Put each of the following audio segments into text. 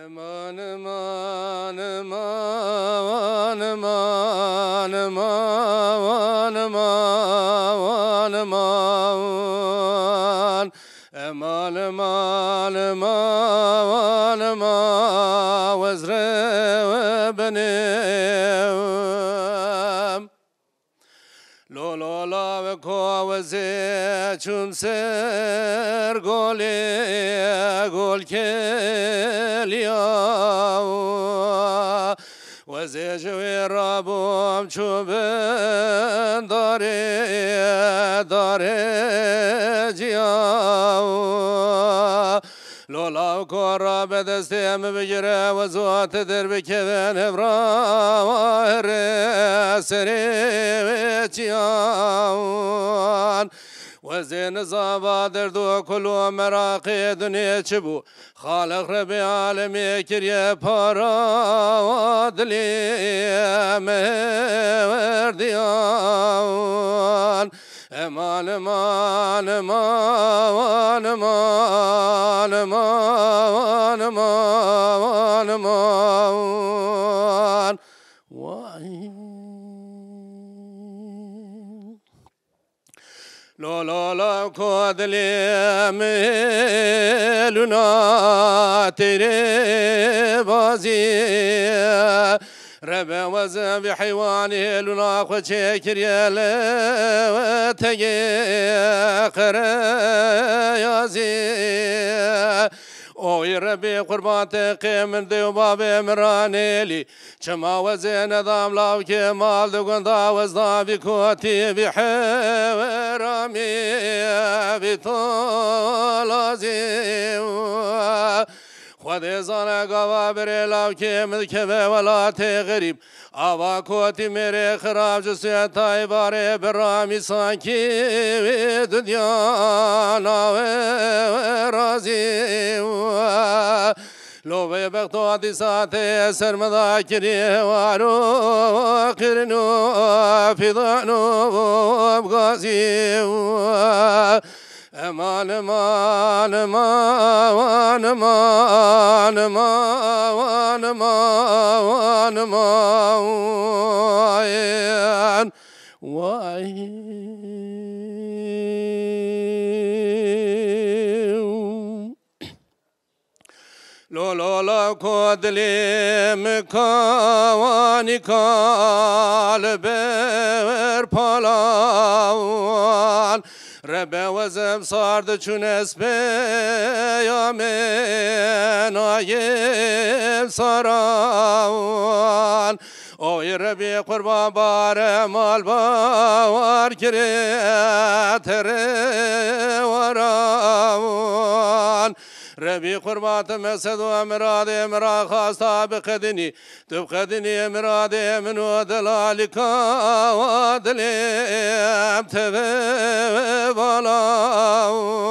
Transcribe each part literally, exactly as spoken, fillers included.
Eman, eman, eman, eman, eman, eman, eman, eman. Eman, eman, eman, eman, wezre we benê. Lo, lo, la ve ko wezê çûm ser golê, gol keliya. Wezê ji wê rabûm çû bin darê, darê ciya. Lo law ku rabe destê min bigire, wezo te derbikeve, nevra here serê wê çiyan. Wezê nizava derd û kul û meraqê dunê çi bû? Xaliq Rebê alemê kiriye para dilê me werdiyan. Eman, eman, eman, eman, eman, eman, eman, eman. Vay. Lo, lo, lo, ko dilê min lûna têrê bazî. Rebe wezin vî heywanê lûna xwe çêkiriye li tegê qereyazî. Oy Rebî qurban te qê min dê û bavê min ranêlî. Çima wezê nedam lavkê mal di gunda wezdan vî kotî vî heramî vî tolazî. Xwedê zane gava berê lavkê min dikeve welatê xerîb. Ava kotî mêrê xirab ji suetayê barê biramî sankî wî dinya navê razî. Lo vê bexto dîsa tê ser min da kirî hewar û qirin û fidan û bigazî. Eman, eman, eman, eman, eman, eman, eman, eman. Vay. Lo, lo, lo, ko dilê min kawanî kal ber palawan. Rebe wezem sar diçûn ez peya min ayêm saran. Oy Rebî qurban bare mal bawar kirê tere warawan. Rebî qurban te mesed û miradê min ra xasta biqedinî. Tu biqedinî miradê min û delalîka wa dilêm teve balawan.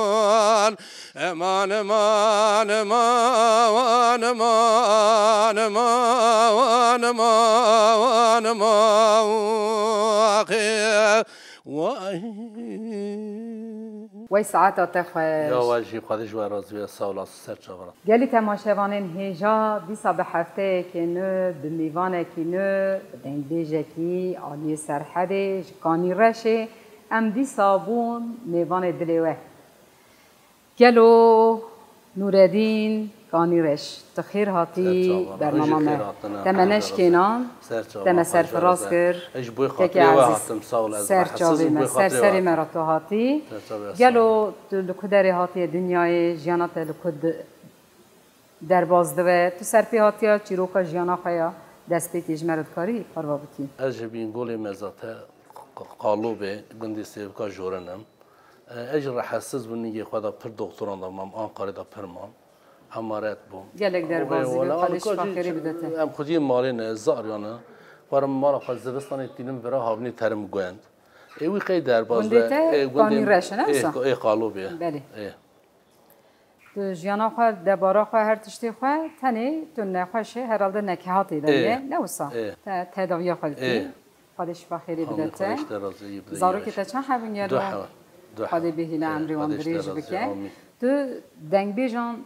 Eman, eman, eman, eman, eman, eman, eman, eman, axê. Vay. Wey saeta te xweş. Ya we jî Xwedê ji we razî be, sağ olasın, ser çavan. Gelî temaşevanên hêja, dîsa bi hefteyekê nû, bi mêvanekî nû, bi dengbêjekî aliyê Serhedê, ji Kanî Reşê, em dîsa bûn mêvanê dilê we. Gelo Nûredîn Kanîreş, tu xêr hatî bernama me. Te me neşkênan, te me serfiraz kir. Kekê ezîz, ser çavê me, ser serê me re tu hatî. Gelo tu li ku derê hatiye dinyayê, jiyana te li ku di-, derbas dibe? Tu serpê hatiya çîroka jiyana xwe ya destpêkê ji me re dikarî parva bikî? Ez ji Bîngolê Mezate Q-, Q-, Qalobê, gundê Sêvka Jorin im. E, ez jî rehetsiz bûm, nîgê xwe de pir doktoran de mam, Ankarê de pir mam. Emaret bûm. Gelek derbas dibî, Xwedê şifa xêrê bide te. Em xwediyê malê ne, zaryan e. Xwarim mala xwe zivistanê tînim vira havnî terim gund. Ê wî qey derbas be. Gundê te Kanî Reş e, ne wisa? Ê Qalobê. Belê. Ê. Tu jiyana xwe, debara xwe, her tiştê xwe tenê tu nexweş e, herhalde nekehatê de ye, ne wisa? Te tedawiya xwe dikî. Xwedê şifa xêrê bide te. Zarokê te çend heb in gelo? Xwedê bêhîne emrê wan dirêj bike. Tu dengbêjan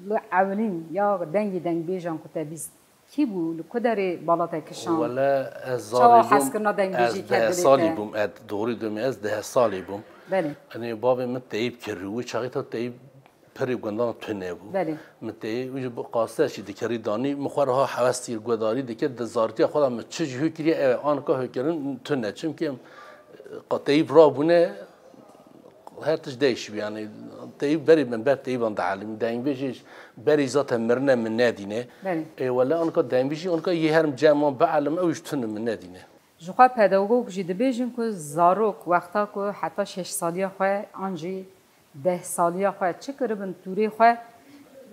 Li ewilîn ya dengê dengbêjan ku te bîst, kî bû? Li ku derê bala te kişand? Wele ez Çawa zarî bûm, hezkirina dengbêjî ez ket deh dilê salî te? Bûm, ez doğru dömê ez deh salî bûm. Belê. Yanî bavê min teyîb kirî, wî çaxê te teyîb pirî gundana tune bû. Belê. Min teyîb, wî ji bo qasî şî dikerî danî, min xwe reha hewes tîr guhdarî dikir, di zartiya xwe de min çi jî hû kiriye, ew e, anka hûkirin tune. Çimkî em, e, teyîb rabûne, her tişt değişibû, yanî teyîb berî min ber teyîban dihelimî. Dengbêjî berî zaten mirine min nedîne. Belê. Ê wele anka dengbêjî anka yê her cem wan bielim ew ji tune min nedîne. Ji xwe pedagog jî dibêjin ku zarok wexta ku heta şeş saliya xwe an jî deh saliya xwe çi kiribin tûrê xwe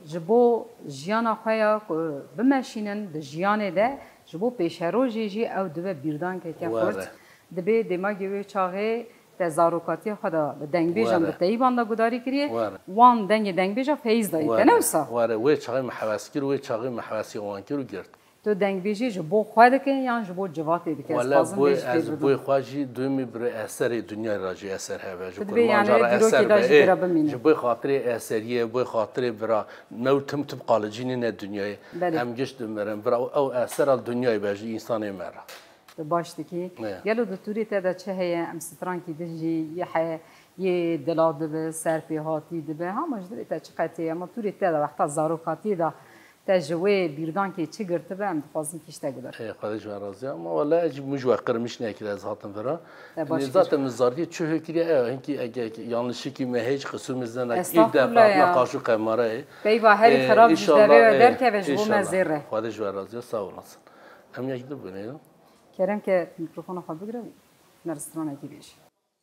ji bo jiyana xwe ya ku bimeşînin di jiyanê de ji bo pêşerojê jî ew dibe bîrdankeke Were. Xurt. Dibê dêmagê wê çaxê te zarokatiya xwe de bi dengbêjan Were. Bi teyîban de gudarî kiriye. Were. Wan dengê dengbêja feyîz dayî te ne wisa? Were, wê çaxê min hewes kir, wê çaxê min hewesî wan kir û girt. Tu dengbêjî ji bo xwe dike yan ji bo civatê dike? Ez Wele dixwazim boy, bêjî ez fêr boy bibim. Xwe jî dûmî bi eserê dinyayê re jî eser hebe. Ji Tu dibê yani kurmanca re dîrokê eser de be. jî Ê, bira bimîne. Ji boy xatirê eseriyê, boy xatirê bira new tim tim qalicî nîne dinyayê. Belê. Em giş dimirin. Bira ew esera dinyayê be ji însanê me re. Tu baş dikî. Ne. Gelo di tûrê te de çi heye? Em strankî din jî yê he, yê dila dibe, serpêhatî dibe. Hama ji dilê te çi qetê ye? Ama tûrê te de wexta zarokatiyê de te ji wê bîrdankê çi girtibe, em dixwazin kişte guda. Ê, Xwedê ji we razî. Ama wele ez jî min ji we qirmiş nekir ez hatim vira. Te baş Nê kir. Zaten min zartiyê çi hê kiriye ew hinkî ege yanlışikî me hêj qisûmê zina î Estağfurullah defa ya. Qaşû qemara ê. Peyva herî Ê, xirab ji inşallah, devê we ê, derkeve ji bo me inşallah. Zêr re. Xwedê ji we razî. Sağ olasın. Em yek dibine ya. Kerem ke mikrofona xwe bigire û me re stranekî bêjî.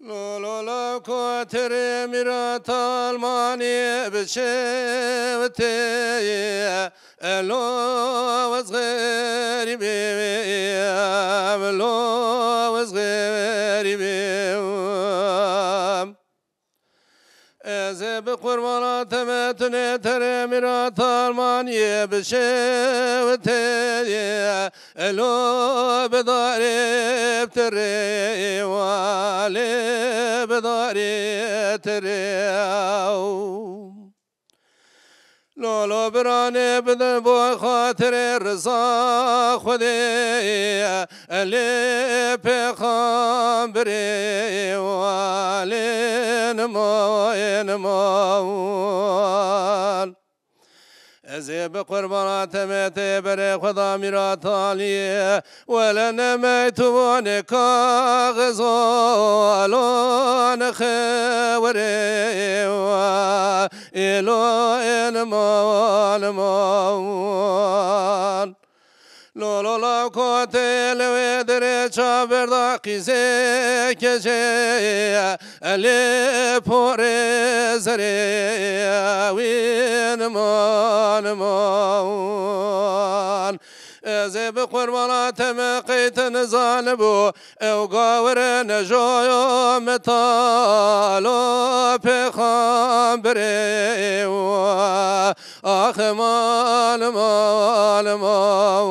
Lo lo lo kotirê mîrat Almanî biçewtê. Elo ez xerîbê, elo ez xerîbê. Ez ê bi qurbana te me tune terê mîrat Almaniyê bişewtê. Elo bi darê tirê, walê bi darê tirê. Lolo biranê bidin bo xatirê riza Xwedê, elê pêxamberê, walê nimo, nimo. Ez ê bi qurbana te me tê berê Xweda mîrat aliyê. Wele ne meytûbûnê kaxizo, elo ne xewerê, elo ê niman niman. Lolo law kotê li wê derê çaverda qîzê kecê, elê porê zerê wî niman niman. Ez ê bi qurbana te me qey te nizanibû, ew gawire nejoyo me talo pêxamberê wa. Ax eman, eman, eman.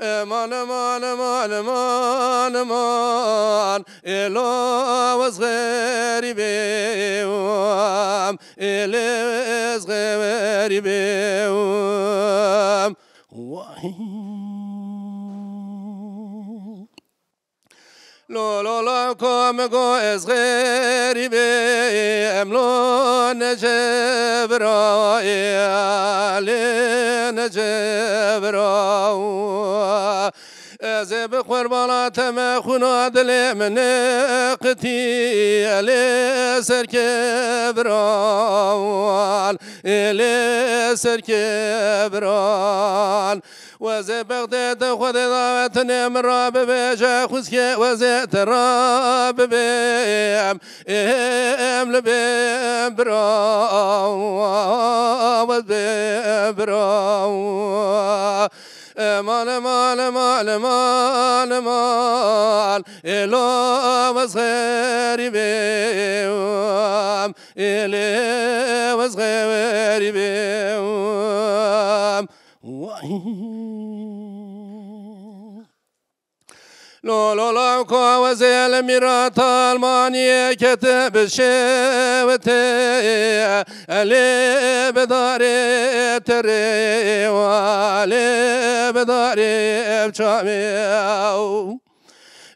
Eman, eman, eman, eman, eman. Elo ez xerîbê wam. Elo ez xerîbê wam. Wahî. Lo lo lo ko me go ez xerîbê em lo necebra, lê necebra. Ez ê bi qurbana te me xwîna dilê min neqitî, lê serkevran, lê serkevran. Wezê Bexdê te Xwedê dawetinê min ra bibêje xwizkê wezê te ra bibêm. Êm li bêm bira, wez bêm bira. Eman, eman, eman, eman, eman. Elo wez xerîbê wam. Elo wez xerîbê wam. Wahî. Lo lo law ka wezê li mîrata Almaniyê kete bi şêwitê, elê bi darê terê wa lê bi darê ev çavê.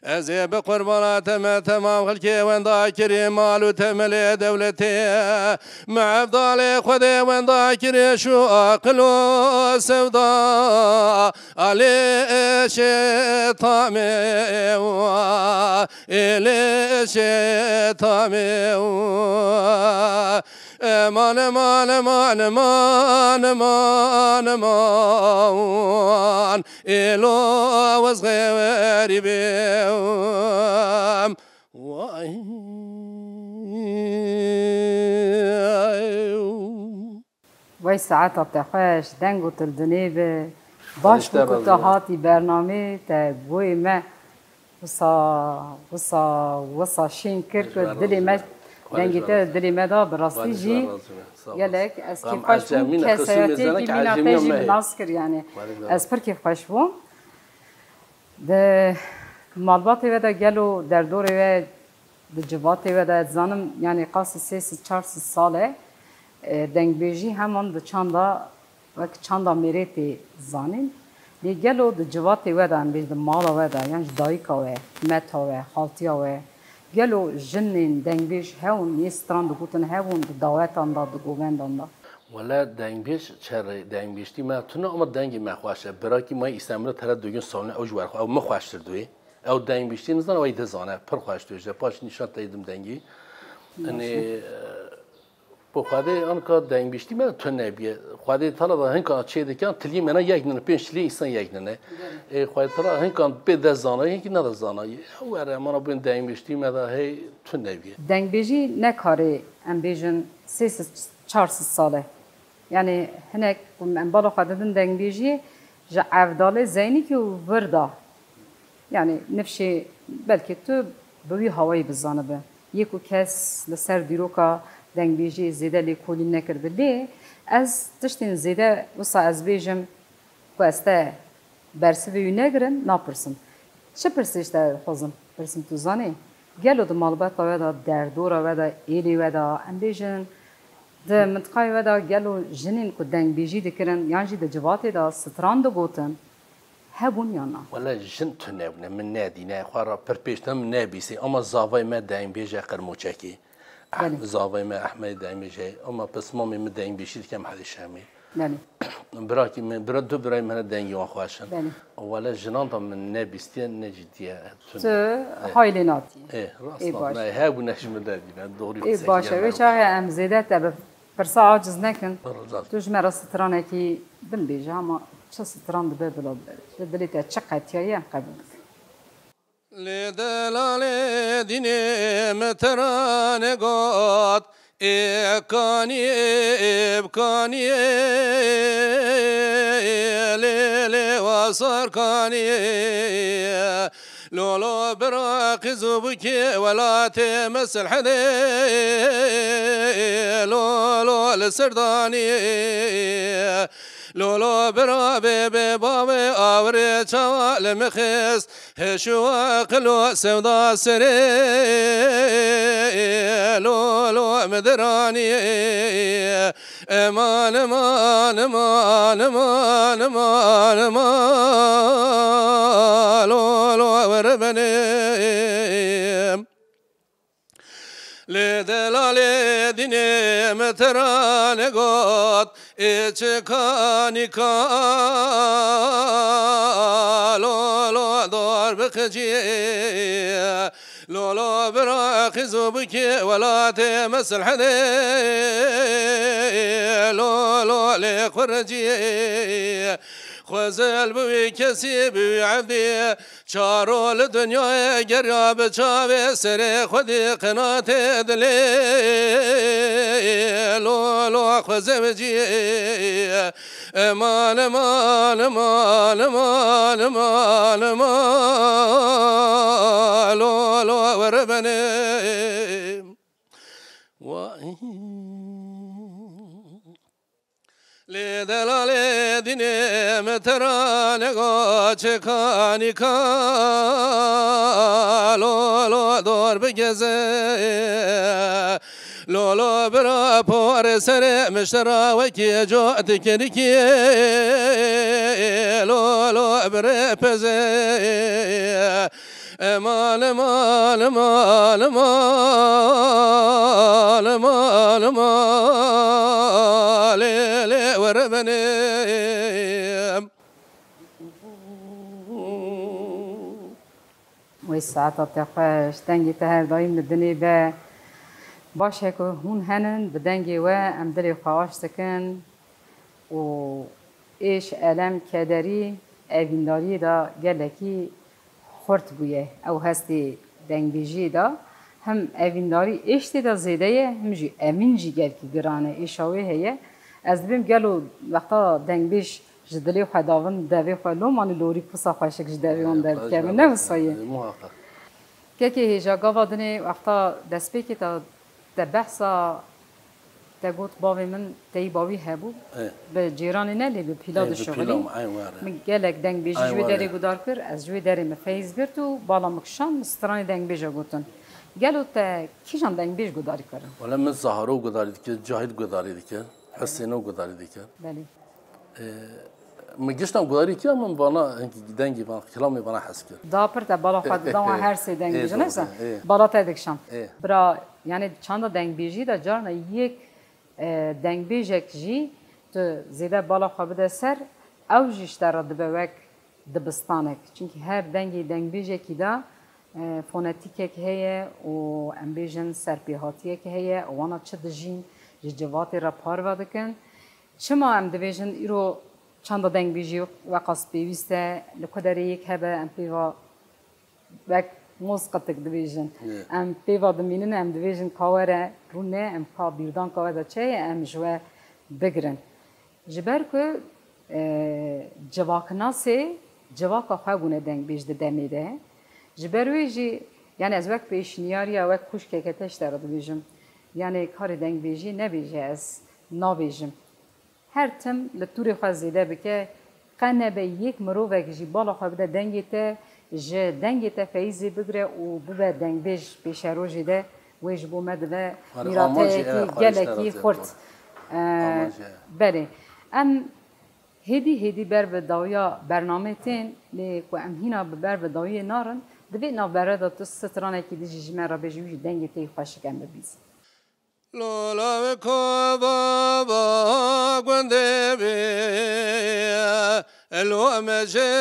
Ez ê bi qurbana te me temam xelkê wenda kirî mal û temelê dewletê. Me evdalê Xwedê wenda kirî şu aqil û sevda. Alê şêtamê wa, êlê şêtamê wa. Eman, eman, eman, eman, eman, eman. Êlo ez xêwerî bêm. Vay. Wey saeta te xweş, deng û tu li dinê be. Baş bû ku tu hatî bernamê te goyê me wisa, wisa, wisa şîn kir ku dilê me, dengê te dilê me da, bi rastî jî gelek ez kêfxweş bûm, kesayetiyekî mîna te jî min nas kir, yanî ez pir kêfxweş bûm. Di malbatê we de gelo derdorê we, di civatê we de, ez dizanim, yanî qasî sê sed çar sed sal e, e, dengbêjî heman di çanda, wek çanda mêrê tê zanîn. Lê gelo di civatê we de, em bêjin di mala we de, yan ji dayika we, meta we, xaltiya we, gelo jinên dengbêj hebûn, yê stran digotin hebûn di dawetan de, di govendan de? Wele dengbêj çerê, dengbêjtî me tune ama dengê me xweş e. Birakî me Îslamî tere dugin salne ew ji wer xwe, ew min xweştir duyê. Ew dengbêjtî nizane, ew dizane, pir xweş duyê. Paş nîşan te dim dengî. Yanî, e, bi Xwedê anka dengbêjtî me tune bîye. Xwedê Teala da hinka çê dikan, tilî me ne yek nine, pênc tilî însan yek nine. Ê Xwedê Teala hinkan pê dest zana, hinkî ne dest zana. Ew were, mana bûn dengbêjtî me da hey tune bîye. Dengbêjî ne karê, em bêjin, sê sed çar sed sal e. Yanî hinek ku em bala xwe didin dengbêjiyê, ji evdalê zeynikê û vir de, yanî nifşê belkî tu bi wî hawayî bizanibe. Yê ku kes li ser dîroka dengbêjiyê zêde lêkolîn nekiribe. Lê ez tiştên zêde wisa ez bêjim ku ez te bersivê wî negirim, napirsim. Çi pirsê ji te dixwazim pirsim, tu zanî? Gelo di malbata we de, derdora we de, êlê we de, em bêjin, di mintiqayê we de gelo jinên ku dengbêjî dikirin, yan jî di civatê de stran digotin, hebûn yan na? Wele jin tune bûne, min nedîne, xwe re pir pêş de min nebîsî, ama zavayê me dengbêj e Qirmoçekî. Belê. Zavayê me Ehmedê dengbêj e, ama pismamê min dengbêjî dike Mehedê Şemî. Belê. Birakî min, bira, du birayê min hene dengê wan xweş in. Belê. Wele jinan da min ne bîstiye, ne jî diye. Tu hay lê natiye. Ê, rast. Ê, baş. Hebûne ji min de bîne, doğru. Ê, baş e. Wê çaxê em zêde te bi pirsa aciz nekin. Rast. Tu ji me re stranekî din bêje, ama çi stran dibe bila bibe. Ji dilê te çi qetiyaye em qebûl dikin. Lê delalê dînê min te re negot, ê kanî, ê bi kanî, lê, lê wasar kanî. Lolo bira qîz û bûkê welatê me silhedê, lolo li ser danî. Lolo bira bê bê bavê awirê çawa li min xist. Hêş û aqil û sewda serê, lolo min diranî. Eman, eman, eman, eman, eman, eman, lolo were benê. Lê delalê dînê min te re negot, ê çi kanî ka, lolo dor bixicî. Lolo bira qîz û bûkê welatê me silhedê, lolo lê xuricî. Xwezel bi wî kesî, bi wî evdî, çaro li dinyayê geriya bi çavê serê xwedî qenatê dilê. Lolo xwezewicî. Eman, eman, eman, eman, eman, eman, lolo were benê. Vay. Lê delalê Dinê me terane go çekanî ka, lo, lo, dor bigeze. Lo, lo, bira pore serê miştera wekî co dikirkî. Lo, lo, bire peze. Eman, eman, eman, eman, eman, eman, lê, lê, were benê. Wê saeta te xweş, dengê te her daîm li dinê be. Baş e ku hûn henin, bi dengê we em dilê xwe aş dikin û êş, elem, kederî evîndariyê de gelekî xurt bûye. Ew hestê dengbêjiyê de him evîndarî êş tê de zêde ye, him jî evîn jî gelkî giran e, êşa wê heye. Ez dibêm gelo wexta dengbêj ji dilê xwe davin devê xwe lomanî lorî kusa xweşik ji devê wan Ee, derdikeve. Ne wisa ye? Ee, muhakkak. Kekê hêja gava dinê wexta destpêkê te, te behsa te got bavê min teyîba wî hebû. Ê. Bi cêranê ne lê bi pîla Ê, bi dişuxilî. Pîla, ey were. Min gelek dengbêjî Ey ji wê were. Derê gudar kir, ez ji wê derê min feyz girt û bala min kişand, min stranê dengbêja gotin. Gelo te kîjan dengbêj gudarî kirin? Wele min Zaharo gudarî dikir, Cahît gudarî dikir, Husêno gudarî dikir. Belê. Ee, min giştan gudarî kir, min vana, hinkî dengî vana, kilamê vana hez kir. Da pir te bala xwe dida wan her sê dengê Ê, ji neyse, doğru, ê. Bala te dikişan. Ê. Bira, yani çanda dengbêjî de carna yek, e, dengbêjek jî tu zêde bala xwe bide ser, ew jî ji te re dibe wek dibistanek. Çimkî her dengê dengbêjekî de, e, fonetîkek heye û em bêjin serpêhatiyek heye û wana çi dijîn ji civatê re parve dikin. Çima em dibêjin îro çanda dengbêjî weqas pêwîst e, li ku derê yek hebe em pêva wek mozqitik dibêjin. Yê. Em pêva dimînin, em dibêjin ka were, rûne, em ka bîrdanka we de çi ye, em ji we bigirin. Ji ber ku, e, civaknasê civaka xwe bûne dengbêj di demê de. Ji ber wê jî, yani ez wek pêşniyariya, wek xwişkeke te ji te re dibêjim. Yani karê dengbêjî nebêje ez nabêjim. Her tim li tûrê xwe zêde bike, qe nebe yek mirovek jî bala xwe bide dengê te, ji dengê te feyzê bigire û bibe dengbêj pêşerojê de, wê ji bo me dibe Were, amacê mîrateyekî ev xwe ji te re gelekî zêde xurt. Bû. Ee, Amacê ev. Belê. Em hêdî hêdî ber bi dawiya bernamê tên, lê ku em hîna bi ber bi dawiyê narin, di vê navbere de tu stranekî dijî ji me re bêjî, wî jî dengê te yî xweşik em bibîzin. Lola ve kova va gundê bê, elo me jê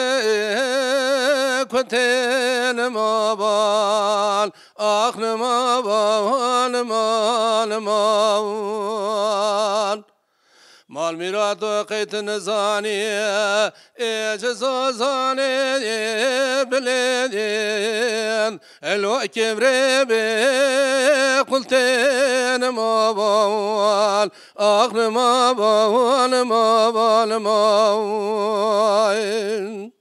kutên ma ban, ax nima ban, nima, nima ban. Mal mîrat û qeyt nizanî, ê ceza zanê bilêdin, elo kêvrê bê qultên ma ban, ax nima ban, nima ban, nima ban.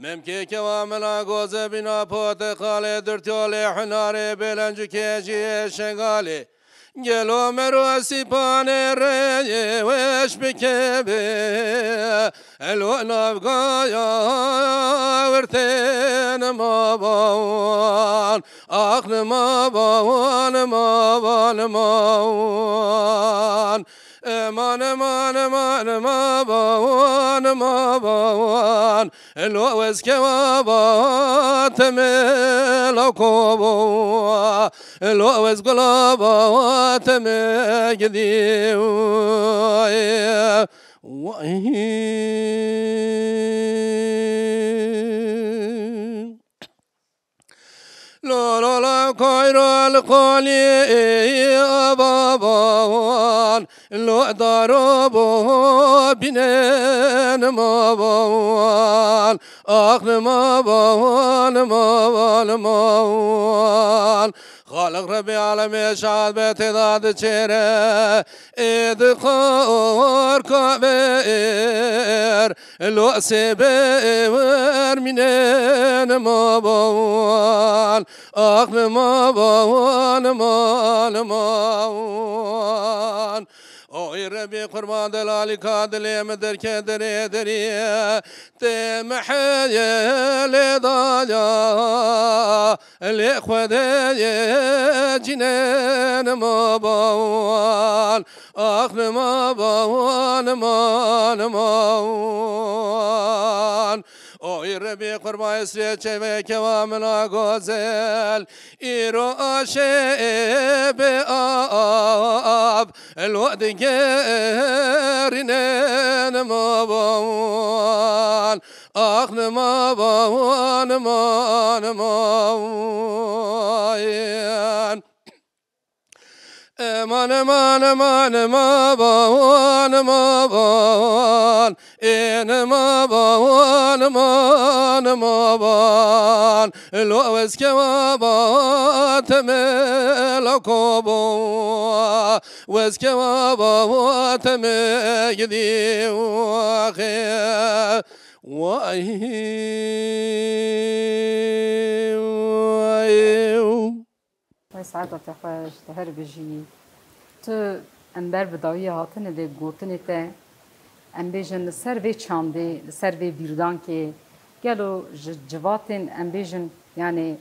Memkê kewa mela goze bîna pote qalê, dirtiyolê hunarê bêlencikê jiyê şengalê. Gelo mero sîpanê rê weş bikeve, elo navgaya wertên ma ban, ax nima ban, nima ban, nima ban. Eman, eman, eman, ma ban, ma ban. Elo ez kewa ba temela kobo. Elo ez gula ba teme gidi. Vay. Lo, lo, lo, koyro li kolî ava bawan, lo daro bo bînen ma bawan, ax ma bawan, ma bawan, ma bawan. Xaliq Rebî alemê şad be têda diçêre, ê dixar kaver, lo sê be wer mînen ma bawan, ax ma bawan, ma, ma bawan. Oy Rebî qurban delalîka dilê min derke derê derê. Tê min heyê lê daya, lê Xwedê yê cînên min bawan. Ax nima bawan, nima, nima wan. Oy Rebî qurban esrê çeveke wa min a gozel. Îro aşê bê av, lo digerîne nima bawan. Ax nima bawan, nima, nima wan. Eman, eman, eman, ema bawan, ema bawan. Ê nima bawan, ema, nima bawan. Lo wezkewa ba temela kobo. Wezkewa ba teme gidi waxe. Vay, vay. Wey saeta te xweş, tu her bijî. Tu em ber bi dawiyê hatine lê gotinê te, em bêjin li ser vê çandê, li ser vê bîrdankê, gelo ji civatên, em bêjin, yanî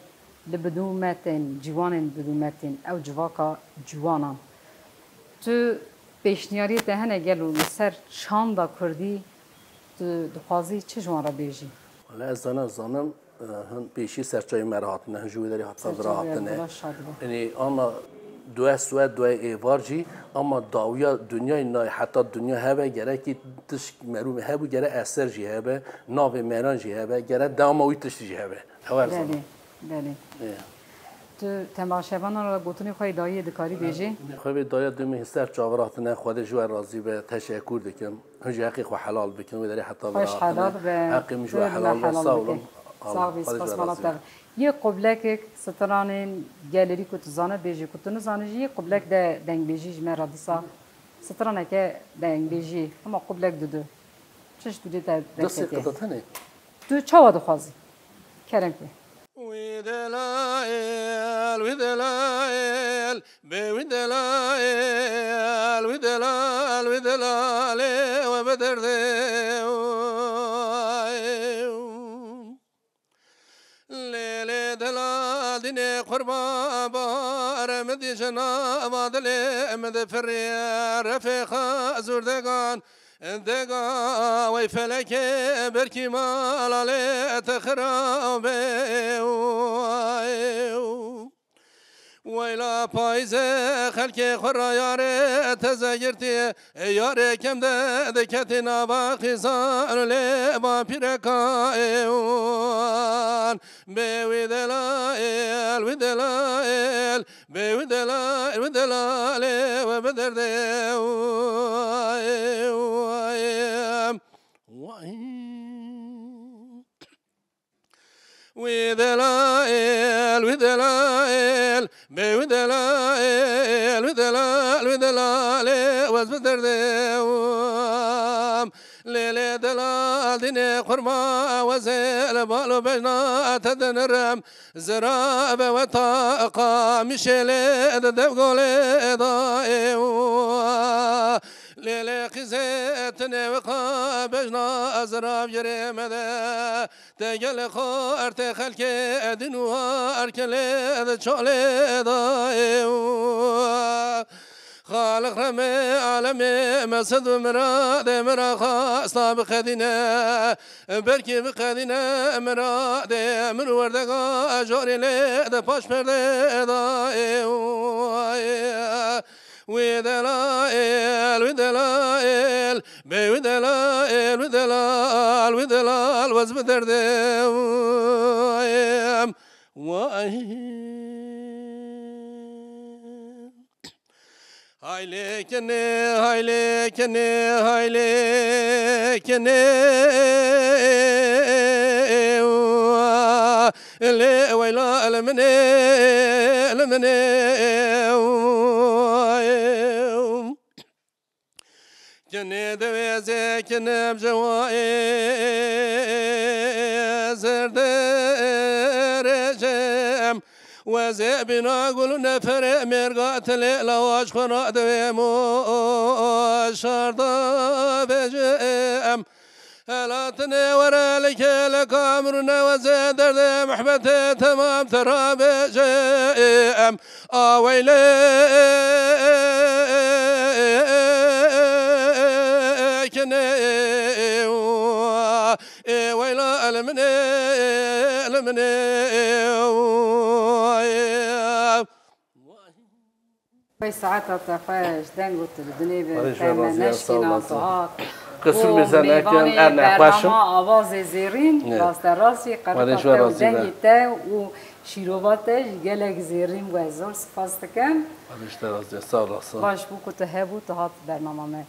li bidûmetên, ciwanên bidûmetên, ew civaka ciwanan. Tu pêşniyariyê te hene gelo li ser çanda kurdî tu dixwazî çi ji wan re bêjî? Wele ez zana, zanim, e, hin pêşî ser çayê me re hatine, hin ji wê derê heta vira hatine. Yanî ama duê swed, duê êvar jî, ama dawiya dinyayê nayê, heta dinya hebe, gerekî tişt merû hebû, gere eser jî hebe, navê meran jî hebe, gere dewama wî tiştî jî hebe. Ew her zaman. Belê, belê. Ê. Tu temaşevanan re gotinê xwe yê dayiyê dikarî bêjî? Xwe vê dayiya dûmê ser çav ratine, Xwedê ji we razî be, teşekur dikim. Hûn jî heqê xwe helal bikin, wê derê heta vira hatine. Xweş helal be. Heqê min ji we helal be, sağ olun. Sağ bî, spas mala te. Yê qublekek stranên gelêrî ku tu zane bêjî, ku tu nizane jî yê qublek de dengbêjî ji me re dîsa. Straneke dengbêjî, hema qublek didu. Çi ji tu dê te derketiye? Destê qida tenê. Tu çawa dixwazî? Kerem ke. Wî delayel, wî delayel, bê wî delayel, wî delal, wî delalê we bi derdê. Lê, lê dela dînê qurban bare min dî jina va dilê min difirê refê xwe zûr degan. Dega wey felekê berkî mala lê te xirab be. Weyla payîzê xelkê xwe ra yarê teze girtî, yarê kem de diketî nava xîzan lê va pîreka êwan. Bê wî delayel, wî delayel, bê wî delayel, wî delalê we bi derdê. Vay, vay. Wî delayel, wî delayel, bê wî delayel, wî delal, wî delalê wez bi derdê. Lê, lê delal dînê qurma wezê li bal û bejna te dinirim. Zira be we ta qamişê lê di devgolê da ê. Lê, lê qîzê tinê we qa bejna zira girê me de. Te gelê xwe ertê xelkê edîn û erkelê de çolê dayê û. Xaliq remê alemê mesed û miradê min ra xasta biqedîne. Berkî biqedîne miradê min werdega jorê lê de paş perdê dayê û. Wî delayel, wî delayel, bê wî delayel, wî delal, wî delal, wez bi derdê. Vay. Hay lê kinê, hay lê kinê, hay lê kinê. Lê weyla li min ê, li min ê. Kinê divê zê kinim ji wa ê zirdirêjim. Wezê bîna gul û neferê mêrga tilê lawaç xwe radivêm û şarda vêjê em. Helatinê were li kêleka mirûne wezê derdê muhbetê temam te rabêjê em. A weylê kinê ê weyla el min ê, el min ê. Xwey saeta te xweş, deng û tu li dinê bi Xwedê ji we te me razî ye, sağ neşkîna olasın. tu hat. Qisûr Û mêze nekin, mêvanê er nexweşim. Bernama Avazê Zêrîn, Ne. rast e, rast jî Xwedê ji qedika we te û razî be. dengê te û şîrova te jî gelek zêrîn bû, ez zor spas dikim. Xwedê ji te razî ye, sağ olasın. Baş bû ku tu hebû, tu hat bernama me.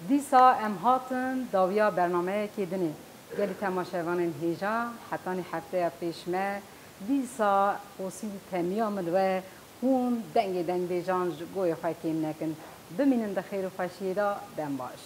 Dîsa em hatin dawiya bernameyekê dinê. Gelî temaşevanên hêja, hetanî hefteya pêş me, dîsa Osî û Temiya min we hûn dengê dengbêjan ji goyê xwe kêm nekin. Bimînin di xêr û xweşiyê de, dem baş.